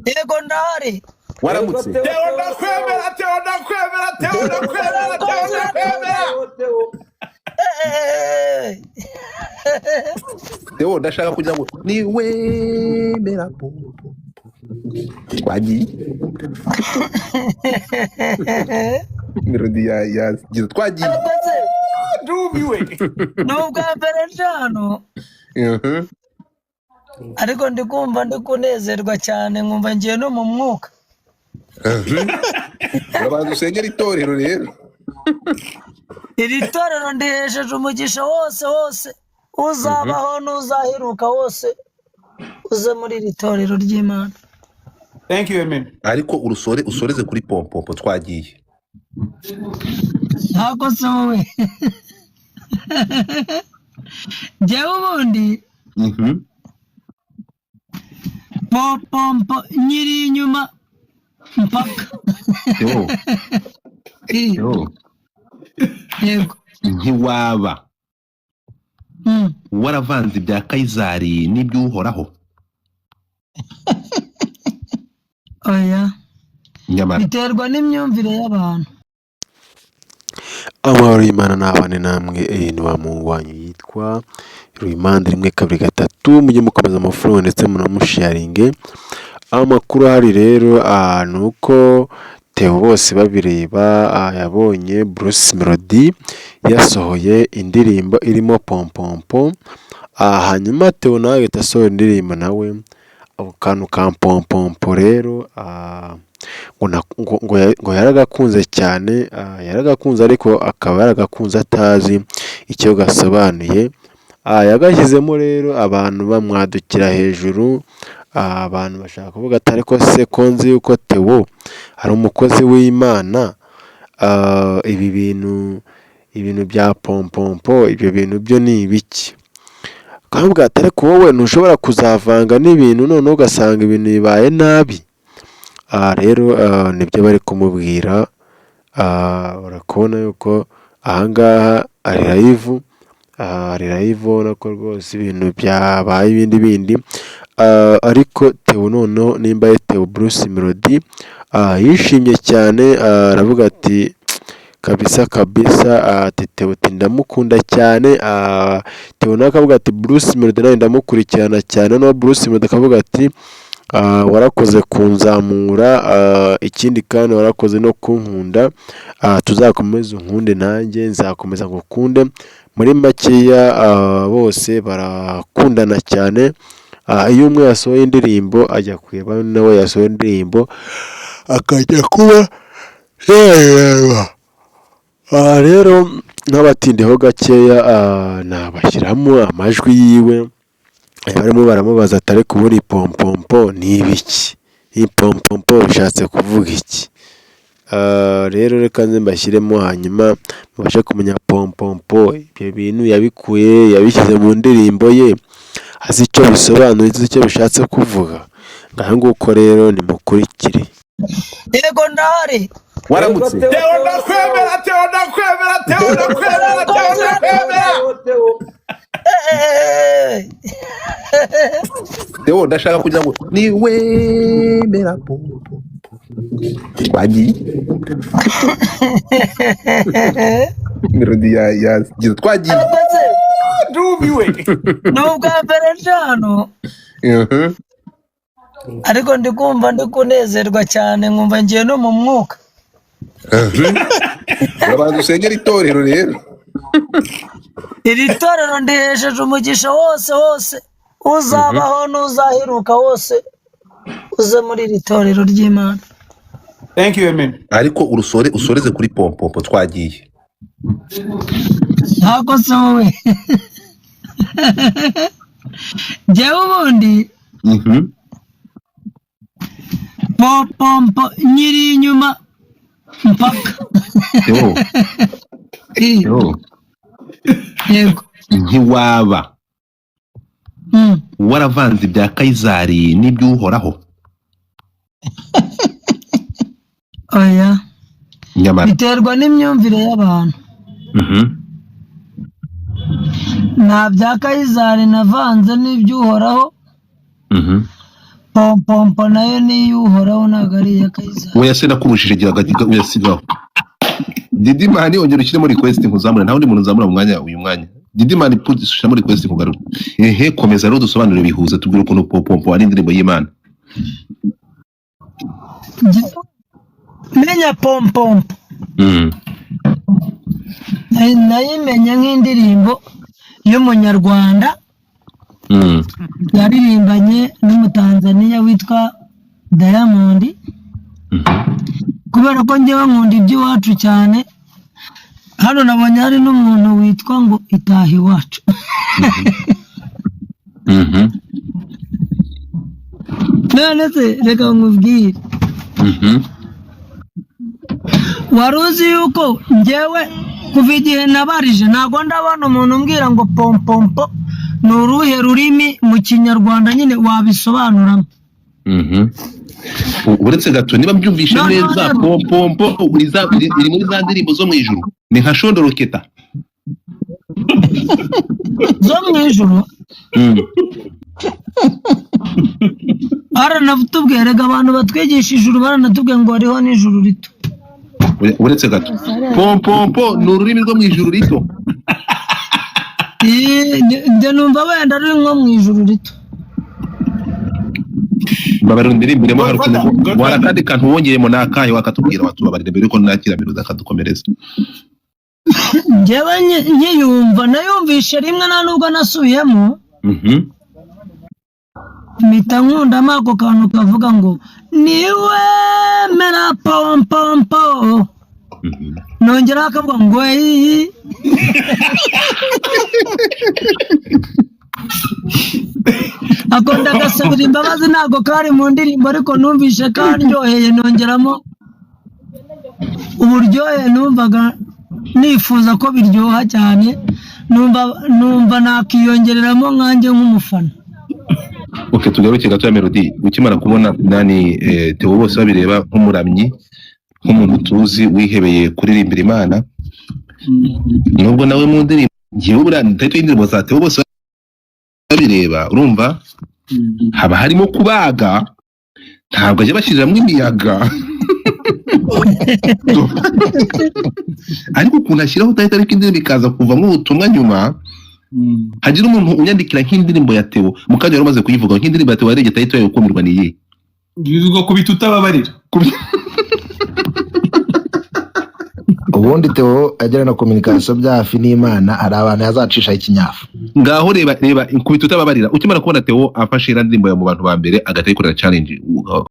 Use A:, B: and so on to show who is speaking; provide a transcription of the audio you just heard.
A: Yego, ndahari.
B: Waramutse.
C: Theo.
D: Theo, ndakwemera. Theo, ndakwemera. Theo, ndakwemera. Theo, ndakwemera.
C: Theo.
A: Eh,
B: Theo, ndashaka kugira ngo niwemera twagiye melody ya yagize twagiye.
A: Arakoze.
D: Ndumiwe.
A: Ni ubwa mbere nje hano, ariko ndi kumva ndi kunezerwa cyane, nkumva ngiye no mu mwuka.
B: Urabanza usengera itorero rero.
A: Iri torero ndihesheje umugisha wose wose, uzabaho n'uzaheruka wose uze muri iri torero ry'Imana.
D: Thank you, amen.
B: Ariko urusore usoreze kuri pompompo twagiye.
A: Ntabwo se wowe, njyewe ubundi pompompo nyiri inyuma mpaka.
B: Theo. Theo.
A: Yego.
B: Ntiwaba waravanze ibya Kayizari n'iby'Uhoraho?
A: Oya.
B: Nyamara
A: Biterwa n'imyumvire y'abantu.
E: Amahoro y'Imana n'abane namwe, ni wa muhungu wanyu yitwa Ruimande 123, mujye mukomeza amafaranga ndetse munamusharinge. Amakuru ahari rero ni uko Theo bose babireba yabonye Bruce Melody yasohoye indirimbo irimo pompompo, hanyuma Theo nawe ahita asohora indirimbo nawe ako kantu ka pompompo rero ngo yaragakunze cyane, yaragakunze ariko akaba yaragakunze atazi icyo gasobanuye, yagashyizemo rero abantu bamwadukira hejuru, abantu bashaka kuvuga ati ariko se ko nzi yuko Theo ari umukozi w'Imana, ibi bintu, ibintu bya pompompo, ibyo bintu byo ni ibiki? Bakavuga ati ariko wowe ntushobora kuzavanga n'ibintu noneho ugasanga ibintu bibaye nabi? Aha rero nibyo bari kumubwira, urakubona yuko aha ngaha ari live, ari live ubona ko rwose ibintu byabaye ibindi bindi, ariko Theo noneho nimba ari Theo Bruce Melody yishimye cyane, aravuga ati kabisa kabisa, ati Theo ati ndamukunda cyane, Theo nawe akavuga ati Bruce Melody nawe ndamukurikirana cyane, noneho Bruce Melody akavuga ati warakoze kunzamura, ikindi kandi warakoze no kunkunda, tuzakomeze unkunde nanjye nzakomeza ngukunde, muri makeya bose barakundana cyane, iyo umwe yasohoye indirimbo ajya kureba undi nawe yasohoye indirimbo akajya kuba yayireba. Aha rero ntabatindeho gakeya, nabashyiramo amajwi yiwe, barimo baramubaza ati ariko ubundi pompompo ni ibiki? Iyi pompompo bishatse kuvuga iki? Rero reka nze mbashyiremo hanyuma mubashe kumenya pompompo, ibyo bintu yabikuye, yabishyize mu ndirimbo ye, azi icyo bisobanuye, azi icyo bishatse kuvuga? Ngaho nguko rero nimukurikire.
A: Yego, ndahari.
B: Waramutse.
D: Theo, ndakwemera. Theo, ndakwemera. Theo, ndakwemera. Theo, ndakwemera.
C: Theo.
A: Eh,
B: Theo, ndashaka kugira ngo niwemera pompompo twagiye melody ya yagize twagiye.
A: Arakoze.
D: Ndumiwe.
A: Ni ubwa mbere nje hano, ariko ndi kumva ndi kunezerwa cyane, nkumva ngiye no mu mwuka.
B: Urabanza usengera itorero rero.
A: Iri torero ndihesheje umugisha wose wose, uzabaho n'uzaheruka wose uze muri iri torero ry'Imana.
D: Thank you, amen.
B: Ariko urusore usoreze kuri pompompo twagiye.
A: Ntabwo se wowe, njyewe ubundi pompompo nyiri inyuma mpaka.
B: Theo. Theo.
A: Yego.
B: Ntiwaba waravanze ibya Kayizari n'iby'Uhoraho?
A: Oya.
B: Nyamara
A: Biterwa n'imyumvire y'abantu. Nta bya Kayizari navanze n'iby'Uhoraho. Pompompo nayo ni iy'Uhoraho, ntabwo ari iya Kayizari.
B: Oya se, nakubujije, gira agakiga uyasigaho. Didimani, ongera ushyiremo request nkuzamure. Nta wundi muntu nzamura mu mwanya, uyu mwanya. Didimani, put shyiramo request nkugarure. Ehe, komeza rero dusobanurire, bihuze, tubwire ukuntu Pompompo ari indirimbo y'Imana.
A: Menya Pompompo, nayimenye nk'indirimbo y'umunyarwanda yaririmbanye n'umutanzaniya witwa Diamond. Kubera ko njyewe nkunda iby'iwacu cyane, hano nabonye hari n'umuntu witwa ngo Itaha Iwacu. None se reka nkubwire, wari uzi yuko njyewe kuva igihe nabarije ntabwo ndabona umuntu umbwira ngo pompompo ni uruhe rurimi mu Kinyarwanda nyine wabisobanuramo?
B: Uretse gato, niba mbyumvishe
A: Noneho
B: neza,
A: rero
B: Pompompo iri muri za ndirimbo zo mu ijuru, ni nka Shondoroketa.
A: Zo mu ijuru. Baranatubwiye rega, abantu batwigisha ijuru baranatubwiye ngo hariho n'ijuru rito.
B: Uretse gato, pompompo ni ururimi rwo mu ijuru rito?
A: Njye numva wenda ari nko mu ijuru rito.
B: Mbabarira, ndirimbiremo hari ukuntu
D: Godfather,
B: wari
D: Godfather.
B: akandi kantu wongeyemo, ni akahe? Wakatubwira, watubabarira mbere yuko nakira Melody akadukomereza.
A: Njyewe nkiyumva, nayumvishe rimwe, nta nubwo nasubiyemo, mpita nkundamo ako kantu kavuga ngo niwemera pompompo, nongeraho akavuga ngo iyi. Ako ndagasabira imbabazi, ntabwo kari mu ndirimbo, ariko numvishe karyoheye, nongeramo uburyohe numvaga nifuza ko biryoha cyane, numva nakiyongereramo nkanjye nk'umufana.
B: Ok, tugaruke gato ya Melody. Ukimara kubona nani, Theo bose babireba nk'umuramyi, nk'umuntu tuzi wihebeye kuririmbira Imana, nubwo nawe mu ndirimbo, ngewe buriya title y'indirimbo za Theo bose babireba, urumva haba harimo kubaga, ntabwo ajya bashyiriramo imiyaga, ariko ukuntu ashyiraho title ariko indirimbo ikaza kuvamo ubutumwa nyuma. Hagira umuntu unyandikira nk'indirimbo ya Theo mu kanya wari umaze kuyivuga, nk'indirimbo ya Theo warebye title yayo ukumirwa, ni iyihe?
D: Ngo kubita utababarira.
C: Ubundi Theo agirana na communication bya hafi n'Imana, hari abantu yazacishaho ikinyafu.
B: Ngaho reba, reba Inkubito Utababarira. Ukimara kubona Theo afashe iriya ndirimbo ya mu bantu ba mbere agahita ayikorera challenge.